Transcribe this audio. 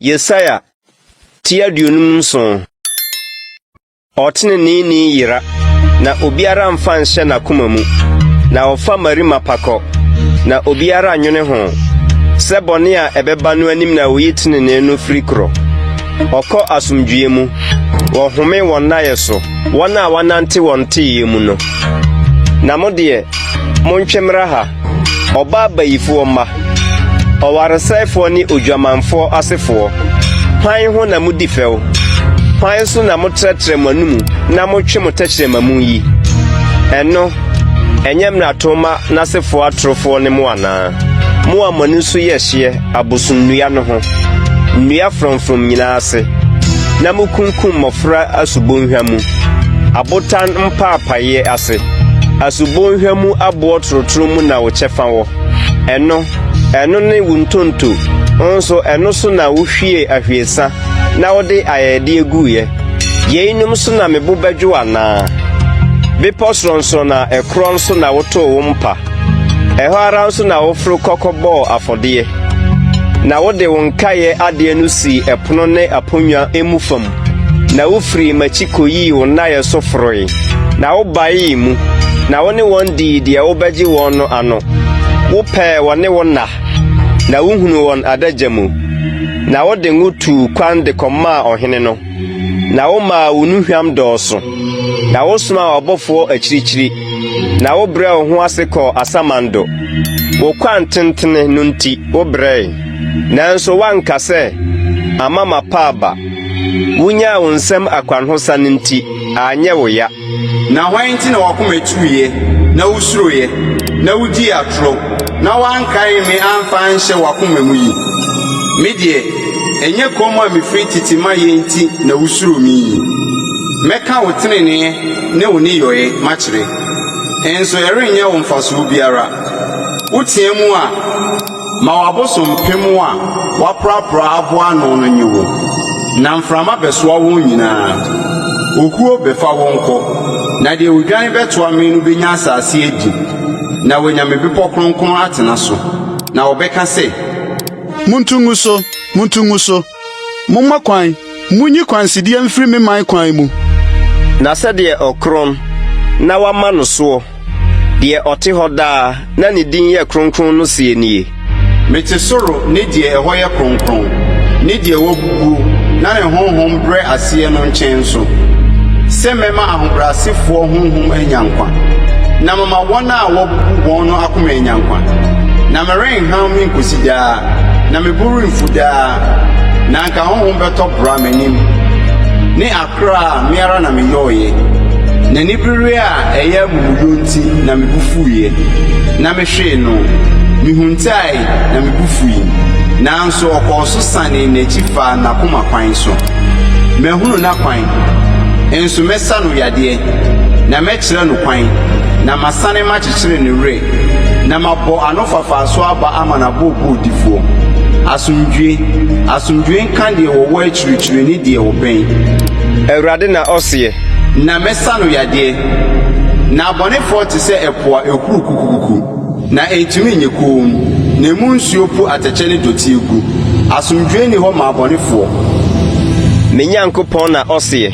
Yesaia ti 57. Ɔteneneeni yera, na obiara mfa nhyɛ n'akoma mu, na ɔfa mmarima pa kɔ, na obiara nnwene ho, sɛ bɔne a ɛbɛba no anim na oyi tenenee no firi korɔ. Ɔkɔ asomdwoeɛ mu, wɔhome wɔn nnaeɛ so, wɔn a wɔanante wɔn teeyɛ mu no. Na mo deɛ, montwe mmra ha, ɔbaa bayifoɔ mma, ɔwaresɛefoɔ ne odwamanfoɔ asefoɔ, hwan ho na modi fɛw? Hwan so na motrɛtrɛ mo anomu na motwe mo tɛkyerɛma mu yi? Ɛno, ɛnyɛ mmarato mma n'asefoɔ atorofoɔ ne mo anaa? Mo a mo ani so yɛ hyeɛ abosonnua no ho, nnua frɔmfrɔm nyinaa ase, na mukunkum mmɔfra asubonhwa mu, abotan mpaapaeɛ ase. Asubonhwa mu aboɔ torotoro mu na wo kyɛfa wɔ. Ɛno, ɛno ne wo ntonto, nso ɛno so na wohwiee ahwiesa na wode ayɛyɛdeɛ guiɛ. Yeinom so na me bo bɛdwo anaa? Bepɔ sorɔnsorɔn a ɛkorɔn so na wotoo wo mpa. Ɛhɔ ara nso na woforo kɔ kɔbɔɔ afɔdeɛ, na wode wo nkaeɛ adeɛ no sii ɛpono ne aponnwa mu fam, na wofirii m'akyi kɔyii wo nnaeɛ so foroe, na wobaee mu, na wo ne wɔn dii deɛ wobɛgye wɔn no ano. Wopɛɛ wɔne wo nna, na wohunuu wɔn adagya mu, na wode ngo tuu kwan de kɔmaa ɔhene no. Na womaa wo nnuhwam dɔɔso, na wosomaa w'abɔfoɔ akyirikyiri, na wobrɛɛ wo ho ase kɔɔ asamando. Wo kwan tentene no nti wobrɛe, nanso woanka sɛ, 'Ama mapa aba. Wonyaa wo nsam akwanhosan nti, anyɛ wo ya. Na hwan nti na w'akoma tuiɛ, na wosuroeɛ, na wudii atorɔ, na woankae me amfa anhyɛ w'akoma mu yi? Me deɛ, ɛnyɛ komm a mefiri tete mayɛ nti na wusuro me yi? Mɛka wo tenenee ne wo nneyɔe makyerɛ, nso ɛrenyɛ wo mfasoɔ biara. Woteɛ mu a, Ma w'abosompem a woaprapra aboa ano no nnye wo, na mframa bɛsoa wɔn nyinaa. Okuo bɛfa wɔn kɔ, na deɛ ɔdwane bɛtoa me no bɛnya asase adi, na wanya me bepɔ kronkron atena so. Na wɔbɛka sɛ. Montu ngu so! Montu ngu so! Momma kwan! Munyi kwansideɛ mfiri me man kwan mu. Na sɛdeɛ ɔkorɔn na wɔama no soɔ, deɛ ɔte hɔ daa na ne din yɛ kronkron no seɛ nie. Mete soro ne deɛ ɛhɔ yɛ kronkron, ne deɛ wabubuo na ne honhom brɛ aseɛ no nkyɛn nso, sɛ mɛma ahobrɛasefoɔ honhom anya nkwa, na mama wɔn a wɔabubu wɔn no akoma anya nkwa. Na merenham me nkosi daa, na me bo remfu daa, na anka honhom bɛtɔ bra m'anim, ne akra a me ara na meyɔeɛ. N'anibereɛ a ɛyɛ amumuyɔ nti na me bo fuiɛ, na mehwee no, mehuntae na me bo fui, nanso ɔkɔɔ so sanee n'akyi faa n'akoma kwan so. Mahunu n'akwan, nso mɛsa no yadeɛ, na mɛkyerɛ no kwan, na masane makyekyere ne werɛ. Na mabɔ anofafa so aba ama n'abooboodifoɔ. Asomdwoe, asomdwoe nka deɛ wɔwɔ akyirikyiri ne deɛ wɔbɛn. Awurade na ɔseɛ. Na mɛsa no yadeɛ. Na abɔnefoɔ te sɛ ɛpo a ɛhuru kukukuku, na ɛntumi nyɛ komm, na emu nsuo pu atɛkyɛ ne dɔteɛ gu. Asomdwoe nni hɔ ma abɔnefoɔ. Me Nyankopɔn na ɔseɛ.